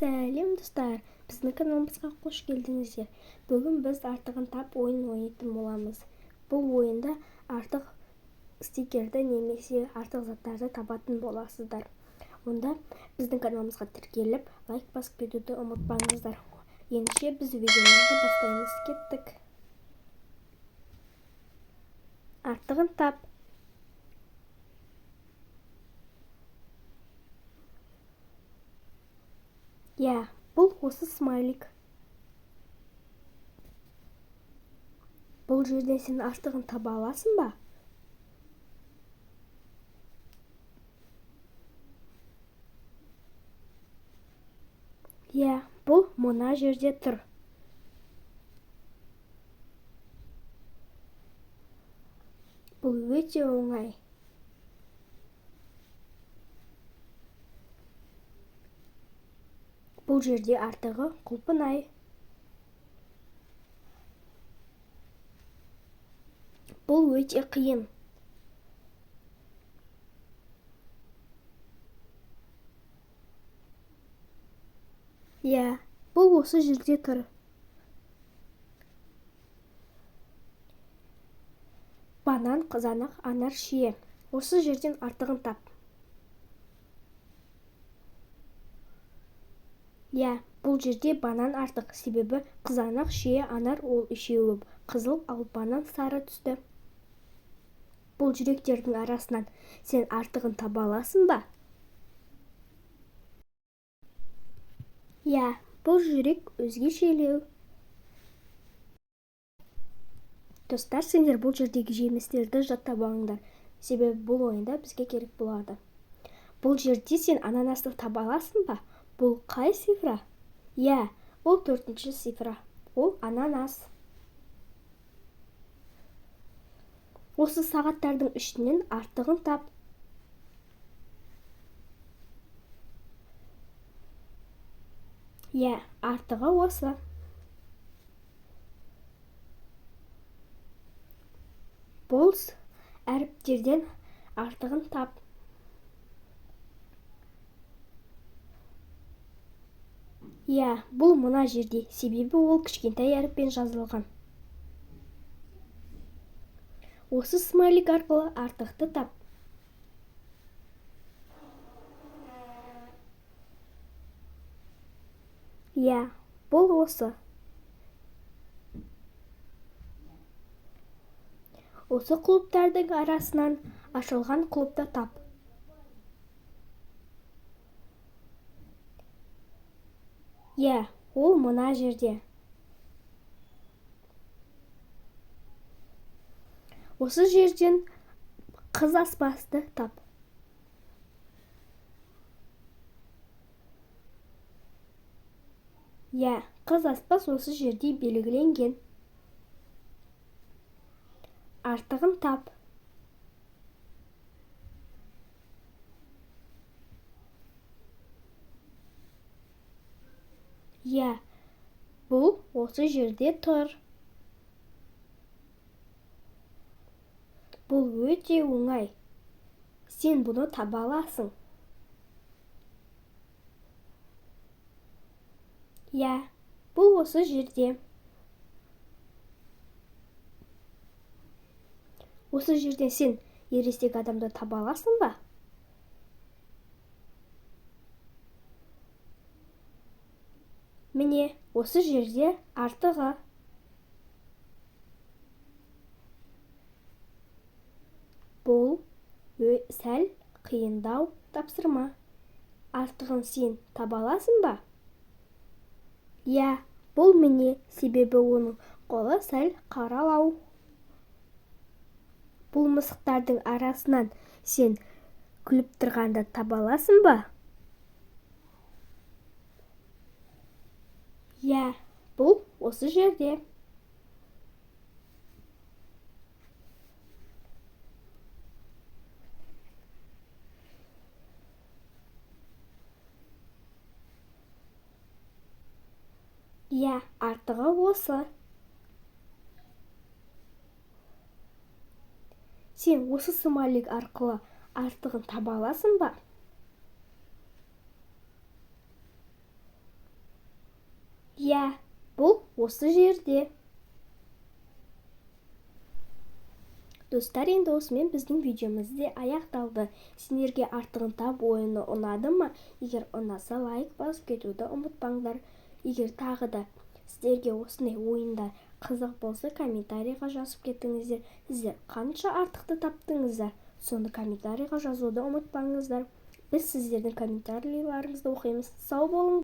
Сәлем достар, біздің каналымызға қош келдіңіздер. Бүгін біз артығын тап ойын ойнайтын боламыз. Бұл ойында артық стикерді немесе артық заттарды табатын боласыздар. Онда біздің каналымызға тіркеліп, лайк басып кетуді ұмытпаңыздар. Ендеше біз видеомызды бастаймыз. Кеттік. Артығын тап. Иә, бұл осы смайлик. Бұл жерден сен артығын таба аласың ба? Иә, бұл мына жерде тұр. Бұл өте оңай. Бұл жерде артығы құлпынай. Бұл өте қиын. Иә, бұл осы жерде тұр. Банан, қызанақ, анар, шие. Осы жерден артығын тап. Иә, бұл жерде банан артық, себебі қызанақ, шие, анар ол үшеуі қызыл, ал банан сары түсті. Бұл жүректердің арасынан сен артығын таба аласың ба? Иә, бұл жүрек өзгешелеу. Достар, сендер бұл жердегі жемістерді жаттап алыңдар, себебі бұл ойында бізге керек болады. Бұл жерде сен ананасты таба аласың ба? Бұл қай цифра? Иә, ол 4-ші цифра. Ол ананас. Осы сағаттардың ішінен артығын тап. Иә, артығы осы. Бұл әріптерден артығын тап. Иә, бұл мына жерде, себебі ол кішкентай әріппен жазылған. Осы смайлик арқылы артықты тап. Иә, бұл осы. Осы клубтардың арасынан ашылған клубты тап. Иә, ол мына жерде. Осы жерден қыз аспасты тап. Иә, қыз аспас осы жерде белгіленген. Артығын тап. Иә, бұл осы жерде тұр. Бұл өте оңай. Сен бұны таба аласың. Иә, бұл осы жерде. Осы жерден сен ересек адамды таба аласың ба? Міне, осы жерде артығы. Бұл сәл қиындау тапсырма. Артығын сен таба аласың ба? Иә, бұл міне, себебі оның қолы сәл қаралау. Бұл мысықтардың арасынан сен күліп тұрғанды таба аласың ба? Иә, бұл осы жерде. Иә, артығы осы. Сен осы смайлик арқылы артығын таба аласың ба? Осы жерде. Достар, енді осымен біздің видеомыз де аяқталды. Сендерге артығын тап ойыны ұнады ма? Егер ұнаса, лайк басып кетуді ұмытпаңдар. Егер тағы да сіздерге осындай ойындар қызық болса, комментарийға жазып кетіңіздер. Сіздер қанша артықты таптыңыздар? Соны комментарийға жазуды ұмытпаңыздар. Біз сіздердің комментарийлеріңізді оқимыз. Сау болыңдар.